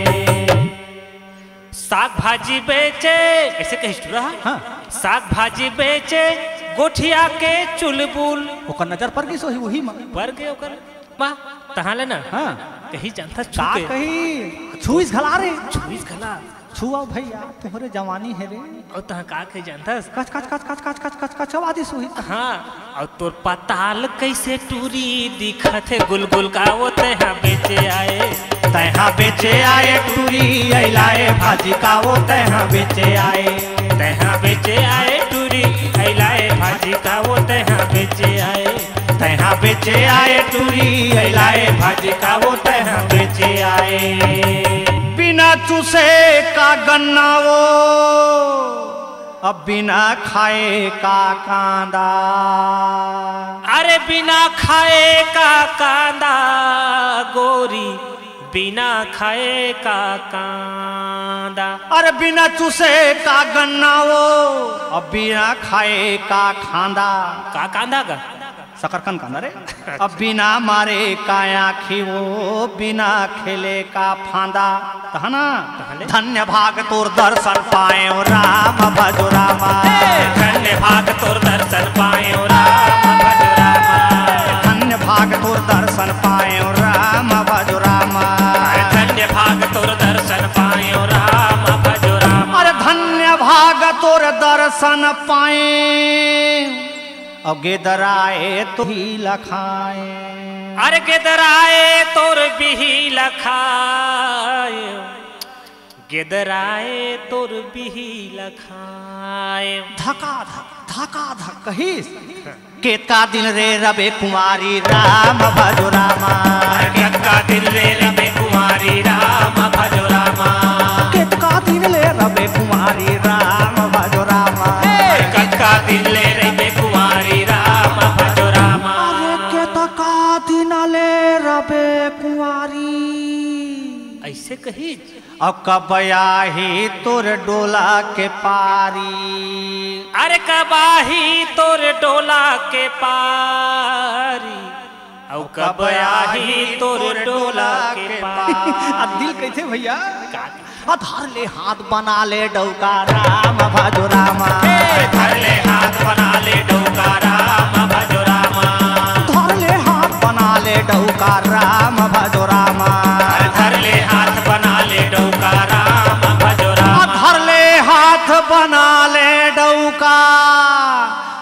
साग भाजी बेचे, ऐसे कहिस टूरा? हाँ। साग भाजी बेचे, गोठिया के चुलबुल। ओकर नजर पर गिस होही, वही म। पर गे ओकर। वाह, तहाँ ले ना। हाँ। कहिस जानथस का छू के। कहिस? छुइस घला रे। छुइस घला। छुआ भैया, तोहरे जवानी हे रे। अउ तहाँ का कहिस जानथस? कच, कच, कच, कच, कच, कच, कच, कच, आवाज सुही। हाँ, अउ तोर पताल कैसे टूरी दिखत हे, गुलगुल का वो तैहा बेचे आए। तैहा बेचे आए टूरी, अइलाए भाजी का वो तैहा बेचे आए। तैहा बेचे आए टूरी, अइलाए भाजी का वो तैहा बेचे आए। तैहा बेचे आए टूरी, अइलाए भाजी का वो तैहा बेचे आए। बिना चूसे का गन्ना वो, अब बिना खाए का कांदा। अरे बिना खाए का कांदा, गोरी, बिना खाए का कांदा। अरे बिना चूसे का गन्ना वो, अब बिना खाए का खांदा। का कांदा का? सकरकंद कांदा रे। अब बिना मारे का आँखी वो, बिना खेले का फांदा। तहना? तहले? धन्य भाग तोर दर्शन पाएंव राम भजो रामा। हे, धन्य भाग तोर दर्शन पाएंव राम भजो रामा। धन्य भाग तोर दर्शन पाएंव राम भजो रामा। धन्य भाग तोर दर्शन पाएंव राम भजो रामा। अरे धन्य भाग तोर दर्शन पाएंव। अउ गेदराए तोर बिही ल खाएंव। अरे गेदराए तोर बिही ल खाएंव। गेदराए तोर बिही ल खाएंव। धका धक, धका धक कहिस। केतका दिन रे रबे कुंवारी राम भजो रामा। केतका दिन रे रबे कुंवारी राम भजो रामा। केतका दिन ले रबे कुंवारी राम भजो रामा। कतका दिन ले रहिबे कुंवारी राम भजो रामा। अरे केतका दिन ले रबे कुंवारी। ऐसे कहिस। अउ कब आही तोर डोला के पारी। अरे कब आही तोर डोला के पारी। अउ कब आही तोर डोला के पारी। अब दिल कहिथे भैया। का? धर ले हाथ बना ले डौका राम भजो रामा। धर ले हाथ बना ले डौका राम भजो रामा। धर ले हाथ बना ले डौका राम भजो रामा। धर ले हाथ बना ले डौका राम भजो रामा। धर ले हाथ बना ले डौका।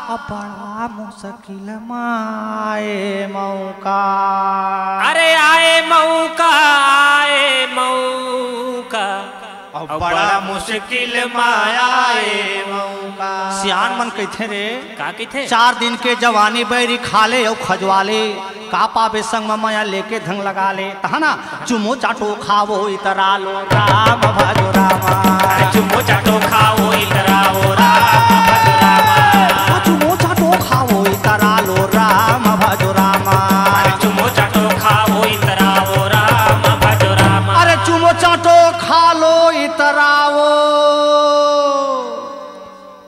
अब बड़ा मुश्किल माए मौका। अरे आए मौका, आए मौका। अब बड़ा मुश्किल माए मौका। सियान मन कहिथे रे, का कहिथे? चार दिन के जवानी बैरी खा ले अउ खजवा ले, का पाबे संग म मया लेके धंग लगा ले। तहना चुमो चाटो खावो इतरा लो राम भजो रामा। चुमो चाटो खावो इतरा ओ राम भजो रामा। चुमो चाटो खावो इतरा लो राम भजो रामा। चुमो चाटो खावो इतरा ओ राम भजो रामा। अरे चुमो चाटो खा लो इतराओ।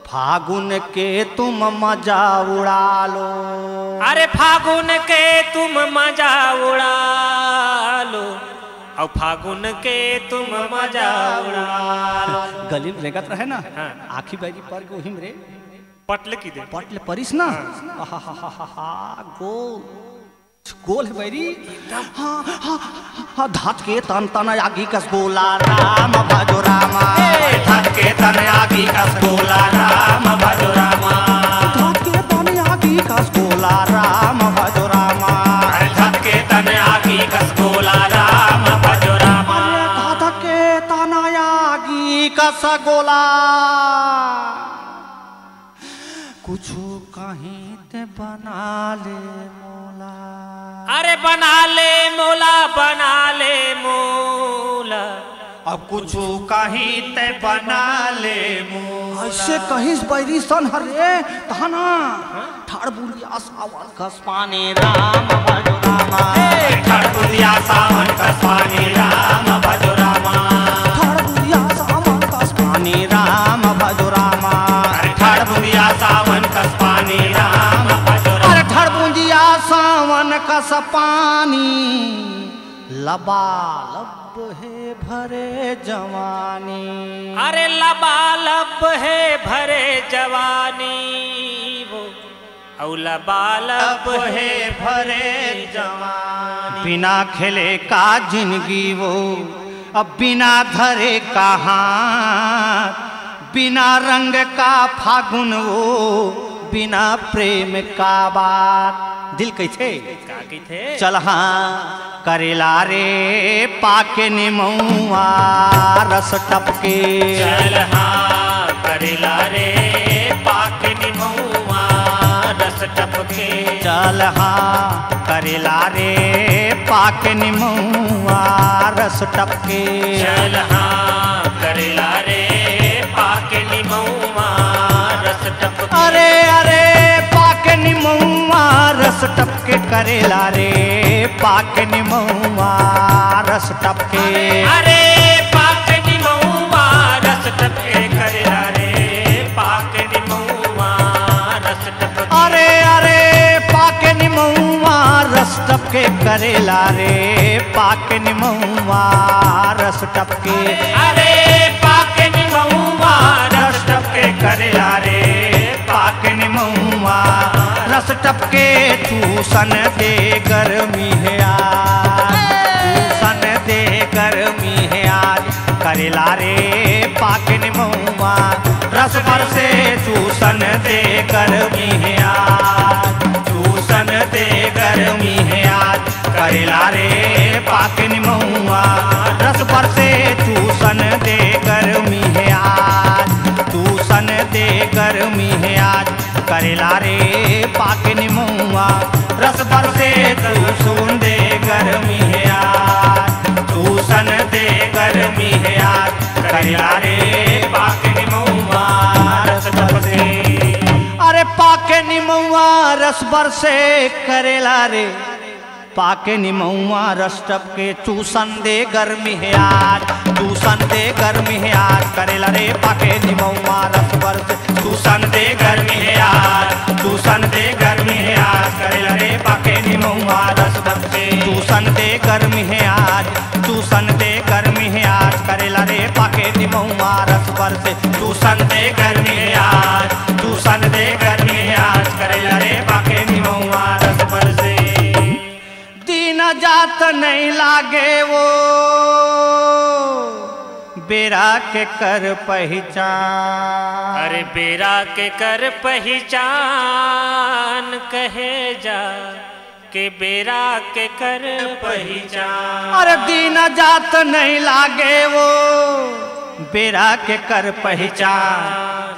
फागुन के तुम मजा उड़ा लो। अरे फागुन के तुम मजा उड़ा लो। अउ फागुन के तुम मजा उड़ा लो। गली में रेंगत रहे ना, हाँ। आँखी बैरी पर के उही में रे। पटले की दे। पटले परिस ना। आहाहाहा, गोल गोल हे बैरी। हाँ, हाँ, हाँ, धत के तन तन आगी कस गोला राम भजो रामा। धत के तन आगी कस गोला राम भजो रामा। धत के तन आगी कस गोला राम भजो रामा। धत के तन आगी कस गोला राम भजो रामा। धत के तन आगी कस गोला। कुछु कहीं ते बना ले मोला। अरे बना ले मोला, बना ले मोला। अब कुछु कहीं ते बना ले मोला। ऐसे कहिस बैरी सन हरे तहना। ठाड़ बुंदिया सावन कस पानी राम भजो रामा। ठाड़ बुंदिया सावन कस पानी राम भजो रामा। ठाड़ बुंदिया सावन कस पानी राम भजो रामा। ठाड़ बुंदिया सावन कस पानी राम भजो रामा। अरे ठाड़ बुंदिया सावन कस पानी लबालब हे भरे जवानी। अरे लबालब हे भरे जवानी वो। अउ लबालब हे भरे जवानी। बिना खेले का जिंदगी वो, अब बिना धरे का हाथ, बिना रंग का फागुन वो, बिना प्रेम का बात। दिल कहिथे, का कहिथे? चल हाँ करेला रे पाके निमौआ रस टपके। चल हाँ करेला रे पाके निमौआ रस टपके। चल हाँ करेला रे पाके निमौआ रस टपके। चल हाँ करेला रे पाके निमौआ रस टपके। अरे अरे पाके निमौआ रस टपके। करेला रे पाके निमौआ रस टपके। अरे पाके निमौआ रस टपके। करेला रे पाके निमौआ रस टपके। अरे अरे पाके निमौआ रस टपके। करेला रे पाके निमौआ रस टपके। अरे पाके निमौआ रस टपके। करेला रे पाके निमौआ रस टपके। चूसन दे गर्मी हे आज, चूसन दे गर्मी हे आज। करेला रे पाके निमौआ रस बरसे। चूसन दे गर्मी हे आज, चूसन दे गर्मी हे आज। करेला रे पाके निमौआ रस बरसे। चूसन दे गर्मी हे आज, चूसन दे गर्मी हे आज। करेला रे पाके निमौआ रस बरसे। चूसन दे गर्मी हे आज, चूसन दे गर्मी हे आज। करेला रे पाके निमौआ रस बरसे। अरे पाके निमौआ रस बरसे। करेला रे पाके निमौआ रस टपके। चूसन दे गर्मी हे आज, चूसन दे गर्मी हे आज। करेला रे पाके निमौआ रस बरसे। चूसन दे गर्मी हे आज, चूसन दे गर्मी हे आज। करेला रे पाके निमौआ रस टपके। चूसन दे गर्मी हे आज, चूसन दे गर्मी हे आज, करेला रे पाके निमौआ रस बरसे। चूसन दे गर्मी हे आज, चूसन दे गर्मी हे आज, करेला रे पाके निमौआ रस बरसे। दिन जात नहीं लागे वो बेरा के कर पहिचान। अरे बेरा के कर पहिचान कहे जा, के बेरा के कर पहिचान। अरे दिन जात नहीं लागे वो बेरा के कर पहिचान।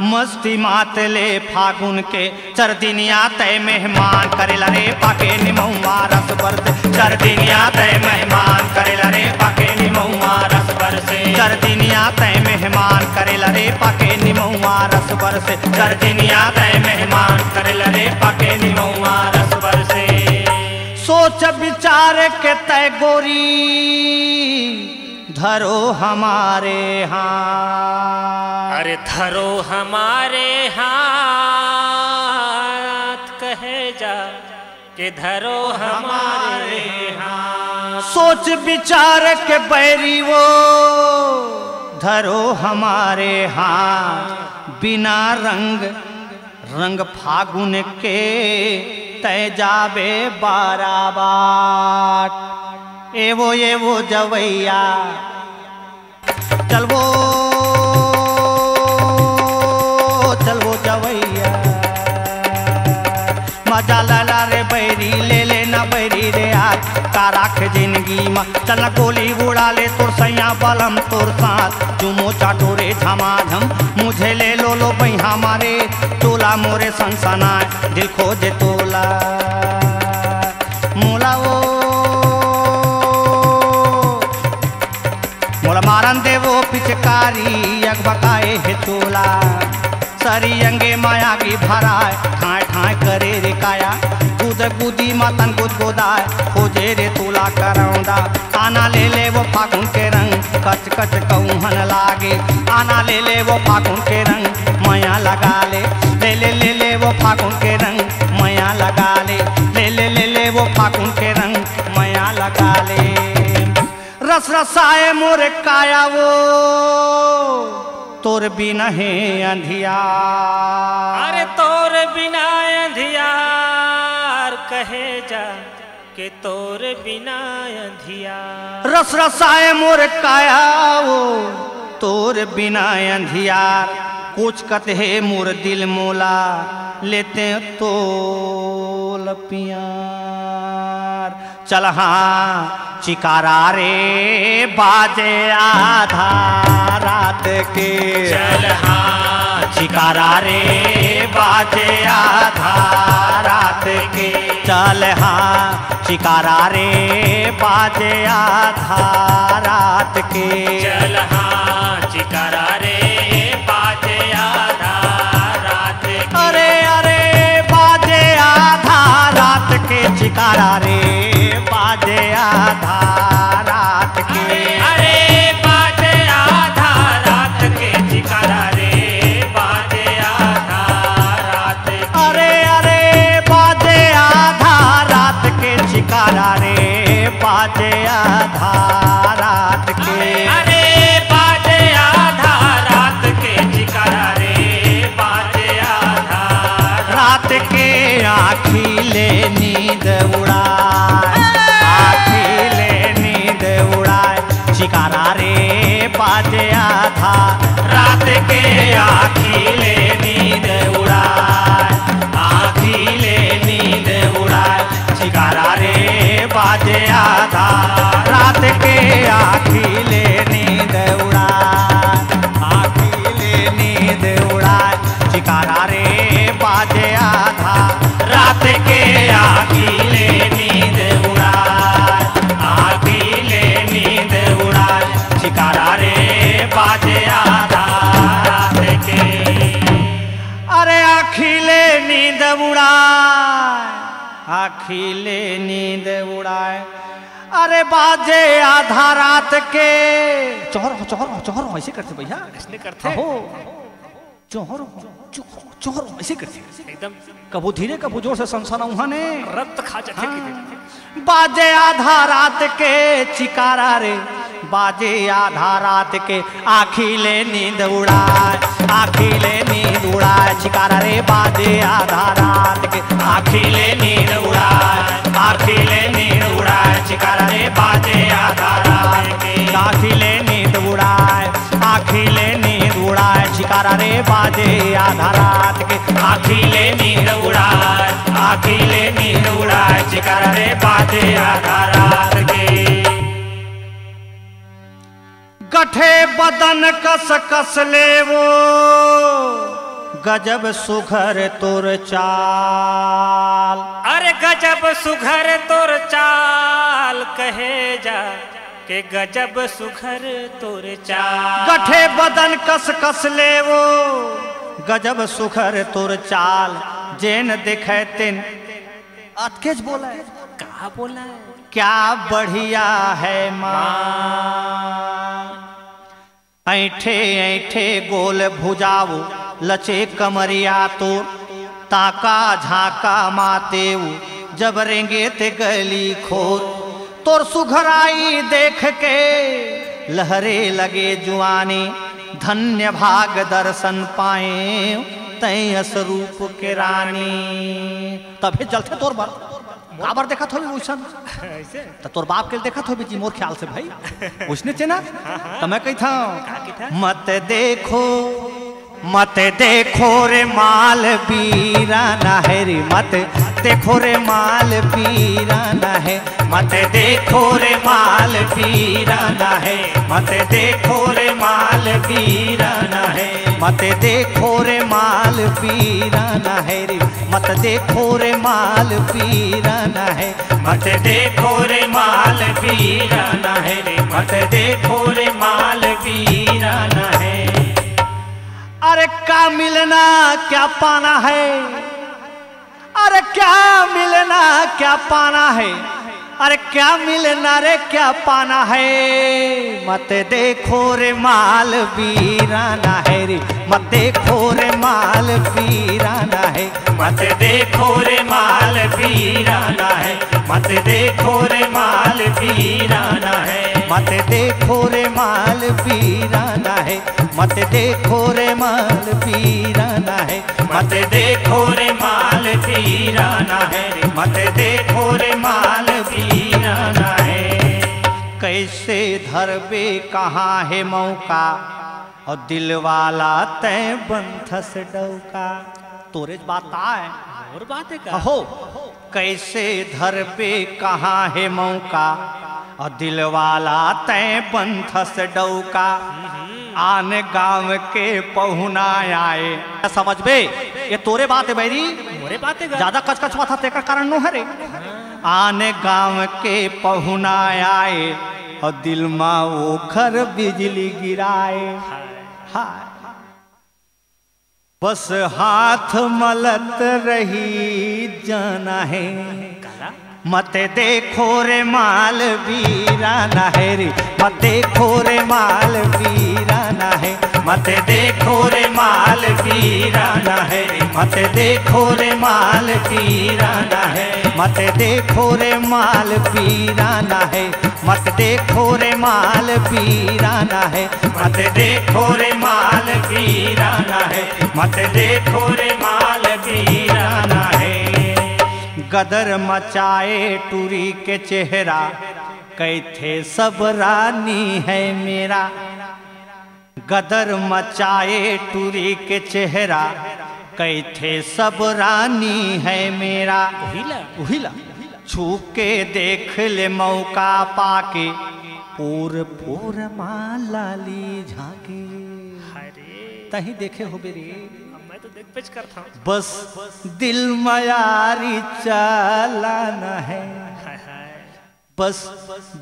मस्ती मात ले फागुन के चर दिनिया तय मेहमान, करेला रे पाके निमौआ रस बरसे। चर दिनिया तय मेहमान, करेला रे पाके निमौआ रस बरसे। चर दिनिया तय मेहमान, करेला रे पाके निमौआ रस बरसे। चर दिनिया तय मेहमान, करेला रे पाके निमौआ रस बरसे। सोच विचार के तय गोरी धरो हमारे हाथ। अरे धरो हमारे हाथ कहे जा, के धरो हमारे हाथ। सोच विचार के बैरी वो धरो हमारे हाथ। बिना रंग, रंग फागुन के तय जाबे बराबर। ए वो, ए वो जवैया, चल वो, चल वो जवैया। मजा ला ला रे बैरी, ले लेना बैरी रे आज। का राख जिंदगी मा, चल ना गोली उड़ा ले तोर सैया बलम तोर साथ। चुमो चाटो रे झमाझम, मुझे ले लो लो बैहा मारे। तोला मोरे सनसनाए, दिल खोजे तोला। मोला ओ, मोला मारन देवो पिचकारी, अगबकाए हे चोला। सरी अंगे माया की भराए, ठाए ठाए करे रे काया। गुद गुदी मतन गुदगुदाए, खोजे रे तोला करौंदा। आना ले ले वो फागुन के रंग, कच कच कौहन लागे। आना ले ले वो फागुन के रंग, मया लगा ले। ले ले, ले ले वो फागुन के रंग, मया लगा ले। ले ले, ले ले वो फागुन के रंग, मया लगा ले। रस रसाए मोर काया वो, तोर बिना हे अंधियार। अरे तोर बिना अंधियार कहे जा, के तोर बिना अंधियार। रस रसाए मोर काया वो, तोर बिना अंधियार। कोचकत हे मोर दिल मोला, लेते तोल पियार। चल हाँ चिकारा रे बाजे आधा रात के। चल हाँ चिकारा रे बाजे आधा रात के। चल हाँ चिकारा रे बाजे आधा रात के। चल हाँ चिकारा रे बाजे आधा रात के। अरे अरे बाजे आधा रात के चिकारा रे, बाजे आधा रात के। अरे बाजे आधा रात के चिकारा रे, बाजे आधा रात के। अरे अरे बाजे आधा रात के चिकारा रे, बाजे आधा रात के। अरे बाजे आधा रात के चिकारा रे, बाजे आधा रात के। आँखी ले नींद उड़ाए, आँखी ले नींद उड़ाए, चिकारा रे बाजे आधा रात के। आँखी ले नींद उड़ाए, आँखी ले नींद उड़ाए, चिकारा रे बाजे आधा रात के। आँखी ले नींद उड़ाए, आँखी ले नींद उड़ाए, चिकारा रे बाजे आधा रात के। आँखी ले नींद उड़ाए, आँखी ले नींद उड़ाए, चिकारा रे बाजे आधा रात के। अरे आँखी ले नींद उड़ाए, आँखी ले नींद उड़ाए। अरे बाजे आधा रात के। चोर हो, चोर हो, चोर हो, ऐसे करते भैया। ऐसे करते। हो। चोहर हो, चोहर हो, चोहर हो, ऐसे करथे। एकदम कभू धीरे, कभू जोर से सनसना उहाँ ने। रक्त खा जाथे हाँ। कि बाजे आधा रात के चिकारा रे, बाजे आधा रात के आँखी ले नींद उड़ाए, आँखी ले नींद उड़ाए, चिकारा रे बाजे आधा रात के, आँखी ले नींद उड़ाए, आँखी ले नींद उड़ाए, चिकारा रे बाजे आधा रात के, आँखी ले नींद उड़ाए, आँखी ले नींद उड़ाए, चिकारा रे बाजे आधा रात के, आँखी ले नींद उड़ाए, आँखी ले नींद उड़ाए, चिकारा रे बाजे आधा रात के। गठे बदन कस कस ले वो, गजब सुघर तोर चाल। अरे गजब सुघर तोर चाल, कहे जा के गजब सुघर तोर चाल। गठे बदन कस कस ले वो, गजब सुघर तोर चाल। जेन देखे तेन अतकेच बोले। का बोले? क्या बढ़िया है माँ। ऐंठे ऐंठे गोल भुजाऊ, लचे कमरिया तोर, ताका झांका मातेऊ, जब रेंगे ते गली खोर। तोर सुघराई देख के लहरे लगे जुआनी, धन्य भाग दर्शन पाए तैं अस रूप के रानी। तभे जलथे तोर बर। काबर देखत होबे वइसन? ऐसे? त तोर बाप के देखत होबे जी, मोर ख्याल से भाई। उसने चेना? त मैं कहिथंव, का कहिथंव? मत देखो, मत देखो रे माल बीराना है रे, मत देखो रे माल बीराना है, मत देखो रे माल बीराना है, मत देखो रे माल बीराना है, मत देखो रे माल बीराना है रे, मत देखो रे माल बीराना है, मत देखो रे माल बीराना है रे, मत देखो रे माल बीराना है। अरे का मिलना क्या पाना है, अरे क्या मिलना क्या पाना है, अरे क्या मिलना रे क्या पाना है। मत देखो रे माल बीराना है रे, मत देखो रे माल बीराना है, मत देखो रे माल बीराना है, मत देखो रे माल बीराना है, मत देखो रे माल बीराना है, मत देखो रे माल बीराना है, मत देखो रे माल बीराना है रे, मत देखो रे माल बीराना है। कैसे धरबे कहाँ हे मौका, अउ दिलवाला तैं बंधस डौका। तोरेच बात आय। मोर बात हे का? हो, कैसे धरबे कहाँ हे मौका, अउ दिलवाला तैं बंधस डौका। आन गांव के पहुना आए। समझबे, ये तोरे बात हे बैरी। मोरे बात हे का? ज्यादा कचकचवाथस तेकर कारण नो हरे। आन गांव के पहुना आए, अउ दिल मा ओखर बिजली गिराए। हाय। बस हाथ मलत रही जाना है। काला? मत देखो रे माल बीराना है रे, मत देखो रे माल बीराना है, मत देखो रे माल बीराना है रे, मत देखो रे माल बीराना है, मत देखो रे माल बीराना है, मत देखो रे माल बीराना है, मत देखो रे माल बीराना है, मत देखो रे माल बीराना है। गदर मचाए टूरी के चेहरा, कहिथे सब रानी है मेरा। गदर मचाए टूरी के चेहरा, कहिथे सब रानी है मेरा। उहिला। उहिला। छू के देख ले मौका पाके, पोर पोर मा लाली झांके। अरे। तहीं देखे होबे रे। अब मैं तो देख पेच करता हूँ। बस दिल मयारी चलाना है। हाय हाय। बस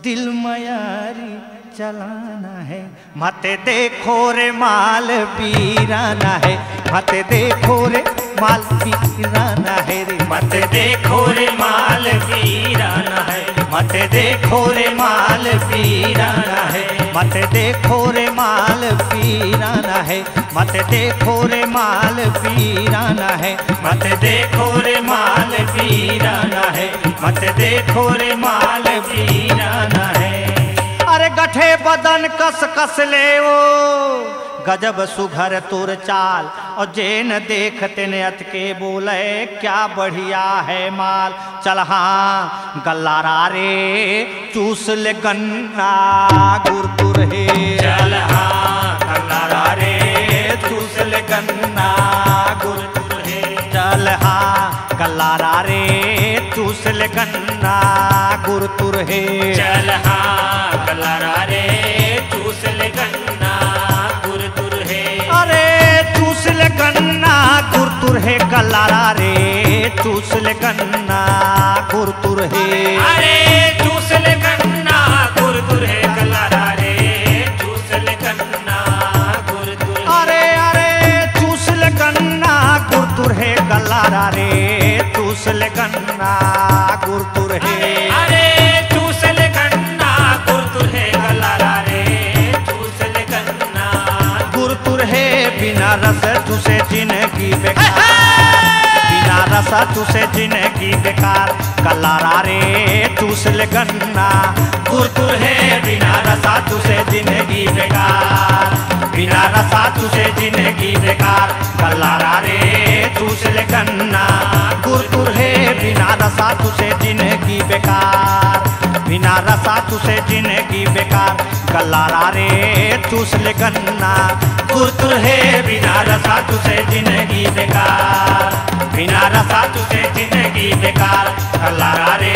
दिल मयारी चलाना है। मत देखो रे माल बीराना है, मत देखो रे माल बीराना है रे, मत देखो रे माल बीराना है, मत देखो रे माल बीराना है, मत देखो रे माल पीरा न है, मत देखो रे माल पीरा न है, मत देखो रे माल पीरा न है, मत देखो रे माल पीरा न है। अरे गठे बदन कस कस ले ओ, गजब सुघर तोर चाल। और जेन देख तेन अतके बोले, क्या बढ़िया है माल। चल हाँ गल्लारा रे, चूस ले गन्ना गुरतुर हे। चल हाँ गल्लारा रे, चूस ले गन्ना गुरतुर हे। चल हाँ गल्लारा रे, चूस ले गन्ना गुरतुर हे। चल हाँ गल्लारा रे, चूस ले गन्ना गुरतुर हे। अरे चूस ले गन्ना गुरतुर हे गल्लारा रे, चूस ले गन्ना गुरतुर हे। अरे चूस ले गन्ना गुरतुर हे गल्लारा रे, चूस ले गन्ना गुरतुर हे। अरे अरे चूस ले गन्ना गुरतुर हे गल्लारा रे, चूस ले गन्ना गुरतुर हे। अरे चूस ले गन्ना गुरतुर हे गल्लारा रे, चूस ले गन्ना गुरतुर हे। बिना रस चूसे जिंदगी बेकार, बिना रस चूसे जिंदगी बेकार। गल्लारा रे चूस ले गन्ना गुरतुर हे, बिना रस चूसे जिंदगी बेकार, बिना रस चूसे जिंदगी बेकार। गल्लारा रे चूस ले गन्ना गुरतुर हे, बिना रस चूसे जिंदगी बेकार, बिना रस चूसे जिंदगी बेकार। गल्लारा रे चूस ले गन्ना गुरतुर हे, बिना रस चूसे जिंदगी बेकार, बिना रस चूसे जिंदगी बेकार। गल्लारा रे